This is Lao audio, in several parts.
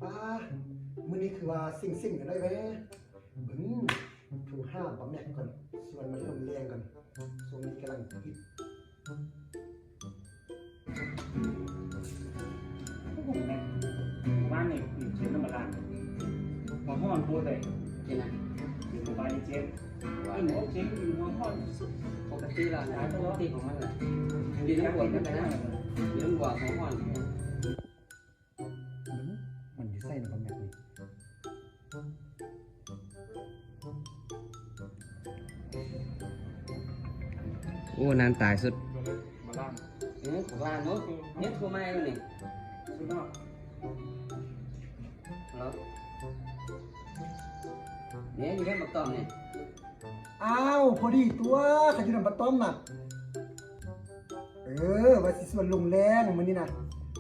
ປ້າ ມື້ນີ້ຄືວ່າເຊັງໆກັນໄດ້ແວະ ເບິ່ງ ໂທຫາບັກແມັກກ່ອນ ຊວນມັນລົມແລງກ່ອນ ຊ່ວງນີ້ກຳລັງຮິດ. ໂອ້ໂຫ ແມັກ ວານນີ້ກິນເຈັບນຳບັກຫຼ້ານ ຫົວຮ້ອນໂພດເລີຍ ກິນນະ ກິນສະບາຍດີເຈັບ ກິນບໍ່ເຈັບ ກິນຫົວຮ້ອນສຸດ ປົກກະຕິລະນະ ປົກກະຕິຂອງມັນລະ ກິນນ້ຳບວກນຳກັນນະ ກິນນ້ຳບວກຫົວຮ້ອນ. ມັນຢູ່ໃສນະບັກແມັກນີ້? ໂອ້ ນານຕາຍສຸດ ບັກຫຼ້ານ ເອີ ບັກຫຼ້ານເນາະ ເຮັດຜູ້ໃໝ່ແລ້ວນີ້ ສຸດຍອດ ເນາະ ນີ້ຢູ່ໃນບັກຕອມນີ້. ອ້າວ ພໍດີຕົວະ ຄັນຢູ່ນຳປາຕ້ອມນະ ເອີ ວ່າຊິຊວນລົງແລງມື້ນີ້ນະ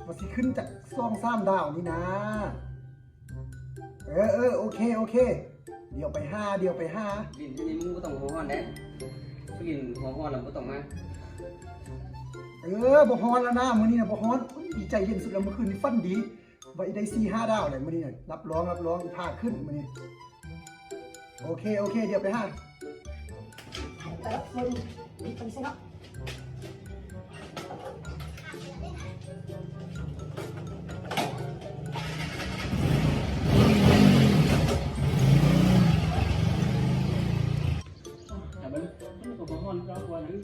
ວ່າຊິຂຶ້ນຈັກສອງສາມດາວນີ້ນະ ເອີ ເອີ ໂອເຄ ໂອເຄ ດຽວໄປຫາ ດຽວໄປຫາ ຫຼິ້ນຢູ່ນີ້ມຶງບໍ່ຕ້ອງຫົວຮ້ອນເດ້ ຫຼິ້ນຫົວຮ້ອນແລ້ວບໍ່ຕ້ອງມາ ເອີ ບໍ່ຮ້ອນແລ້ວນະ ມື້ນີ້ນະບໍ່ຮ້ອນ ດີໃຈເຢັນສຸດແລ້ວ ມື້ຄືນນີ້ຝັນດີ. ວ່າອີໄດ້ສີ່ຫ້າດາວແຫຼະມື້ນີ້ນະ ຮັບຮອງ ຮັບຮອງ ພາຂຶ້ນມື້ນີ້ ໂອເຄ ໂອເຄ ດຽວໄປຫາ ຖ້າມັນ ມັນກໍບໍ່ຮ້ອນເທົ່າກວ່ານັ້ນ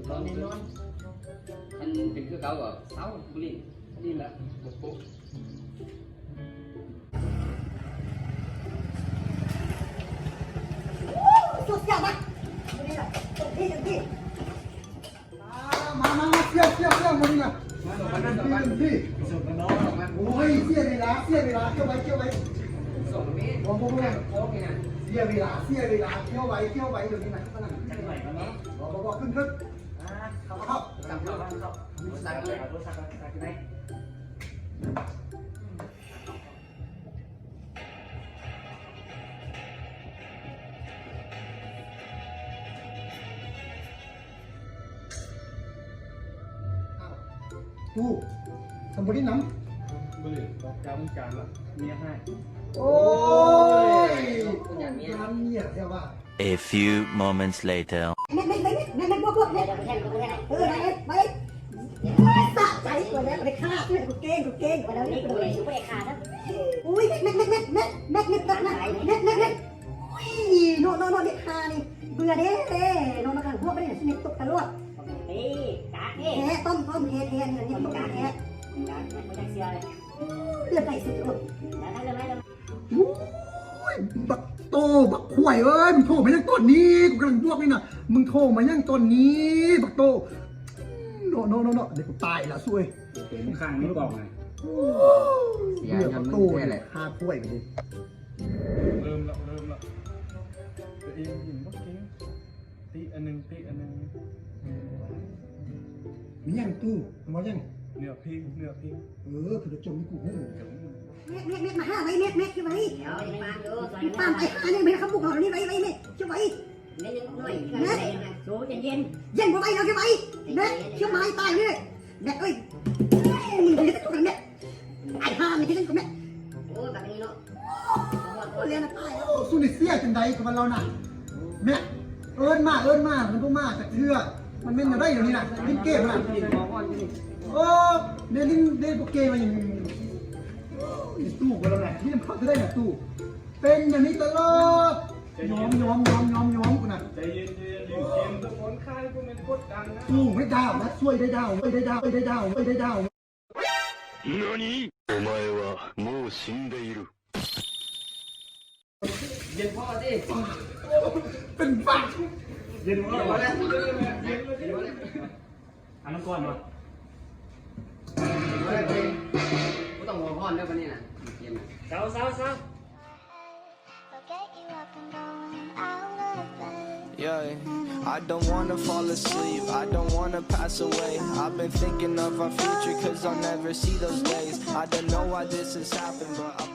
ລອງແນ່ນອນ ຄັນເປັນຄືເກົ່າກໍເຊົາ ບໍ່ຫຼິ້ນ ນີ້ແຫຼະ ບໍ່ປຸກ ສຸດຍອດມາກ ນີ້ແຫຼະ ເຕັມທີ່ ເຕັມທີ່ ມາ ມາ ມາ ເຊຍ ເຊຍ ເຊຍ ມື້ນີ້ນະ ມາ ມາ ມາ ເຕັມທີ່ ໂອ້ຍ ເສຍເວລາ ເສຍເວລາ ທ່ຽວໄວ ທ່ຽວໄວ ບໍ່ ບໍ່ ບໍ່ ເສຍເວລາ ເສຍເວລາ ທ່ຽວໄວ ທ່ຽວໄວ ດຽວນີ້ນະ ບໍ່ ບໍ່ ບໍ່ ຂຶ້ນ ຂຶ້ນ ອ່າ ເຂົ້າ ເຂົ້າ ເຂົ້າ ເຂົ້າ ເຂົ້າ ໂທລະສັບ ເອົາໂທລະສັບໄປໃນ ອ້າວ ຕູ້ ສຳບໍ່ໄດ້ນຳ ບໍ່ເລີຍ ອອກຈາກວົງການລະ ເມຍຮ້າຍ ໂອ້ຍ ຢ້ານເມຍແທ້ວ່າ. A few moments later. ແມັກ ແມັກ ແມັກ ແມັກ ແມັກ ບວກ ບວກ ແມັກ ເອີ ໄປ ໄປ ສະໃຈ ຕົວແລ້ວ ໄປຂ້າ ເອີ ກູເກັ່ງ ກູເກັ່ງ ໄປແລ້ວ ນີ້ ນີ້ ກູບໍ່ໄດ້ຂ້າ ອຸ້ຍ ແມັກ ແມັກ ແມັກ ໂອ້ຍ ໂນ ໂນ ໂນ ເດັກຫ່ານີ້ ເບື່ອເດ້ ໂນ ໂນ ຫາງຫົວບໍ່ໄດ້ ຊິເມັກຕົກຕະຫຼອດ ເຕະ ກາເຕະ ແທ້ ຕ້ອມ ຕ້ອມ ແທ້ ແທ້ ນີ້ ກາແທ້ ເລືອດໄຫຼສຸດ ໂອ້ຍ ໂອ້ຍ ບັກໂຕ ບັກຄວາຍເອີຍ ມຶງໂທມາຫຍັງຕອນນີ້ ກູກຳລັງບວກນີ້ນະ ມຶງໂທມາຫຍັງຕອນນີ້ ບັກໂຕ ໂນ ໂນ ໂນ ໂນ ດຽວກູຕາຍລະ ຊ່ວຍ ເປັນຂ້າງນີ້ບອກນະ ໂອ້ຍ ເສຍຍ້ອນມຶງແທ້ແຫຼະ ຫາຄວາຍນີ້ ເລີ່ມລະ ເລີ່ມລະ ຕົວເອງເຫັນບໍ່ເກັ່ງ ຕິອັນໜຶ່ງ ຕິອັນໜຶ່ງ ມີຫຍັງຕູ້ ເອົາຫຍັງ ເນື້ອເພງ ເນື້ອເພງ ເອີ ຄືຈະຈົມໃຫ້ກູຮູ້ ແມັກ ແມັກ ແມັກ ມາຫາໄວ ແມັກ ແມັກ ເຂົ້າໄວ ດຽວ ຟັງຢູ່ ຟັງໄປ ຫານີ້ ມັນເຂົ້າບຸກເຮົານີ້ ໄວ ໄວ ແມັກ ເຂົ້າໄວ ແມັກ ໂຕເຢັນໆ ເຢັນບໍ່ໄວ ເຮົາເຂົ້າໄວ ແມັກ ເຂົ້າໄວ ຕາຍເລີຍ ແມັກເອີຍ ເອີຍ ມຶງເຮັດຕົວກັນແມັກ ໄອ້ຫ່າ ມັນເຮັດຫຍັງກັບແມັກ ໂອ້ຍ ບັກນີ້ເນາະ ໂອ້ຍ ເລນຕາຍ ໂອ້ຍ ສຸນິເສຍຈັ່ງໃດກັບມັນລາວນະ ແມັກ ເອີ້ນມາ ເອີ້ນມາ ມັນບໍ່ມາຈັກເທື່ອ ມັນແມ່ນແນວໃດດຽວນີ້ນະ ຫຼິ້ນເກມນະ ໂອ້ ແມ່ນຫຼິ້ນ ຫຼິ້ນໂປເກມາຫຍັງ ໂອ້ຍ ຕູ້ກັນແລ້ວນະ ຫຼິ້ນນຳເຂົາຈະໄດ້ນະ ຕູ້ ເປັນແນວນີ້ຕະຫຼອດ ຍອມ ຍອມ ຍອມ ຍອມ ຍອມ ກູນະ ໃຈເຢັນໆ ຫຼິ້ນເກມ ຜ່ອນຄາຍ ບໍ່ແມ່ນກົດດັນນະ ຕູ້ ໄດ້ດາວນະ ຊ່ວຍໄດ້ດາວ ໄດ້ດາວ ໄດ້ດາວ ໄດ້ດາວ なに？お前はもう死んでいる。 ເຢັນພໍຕິ ເປັນບາດ ເຢັນພໍແລ້ວ ເຢັນພໍແລ້ວ ອັນນັ້ນກ່ອນບໍ່ ບໍ່ຕ້ອງຫົວຮ້ອນເດີບັດນີ້ນະ ເຢັນນະ ເຊົາ ເຊົາ ເຊົາ. Yeah, I don't wanna fall asleep, I don't wanna pass away. I've been thinking of our future, 'cause I'll never see those days. I don't know why this has happened, but I'm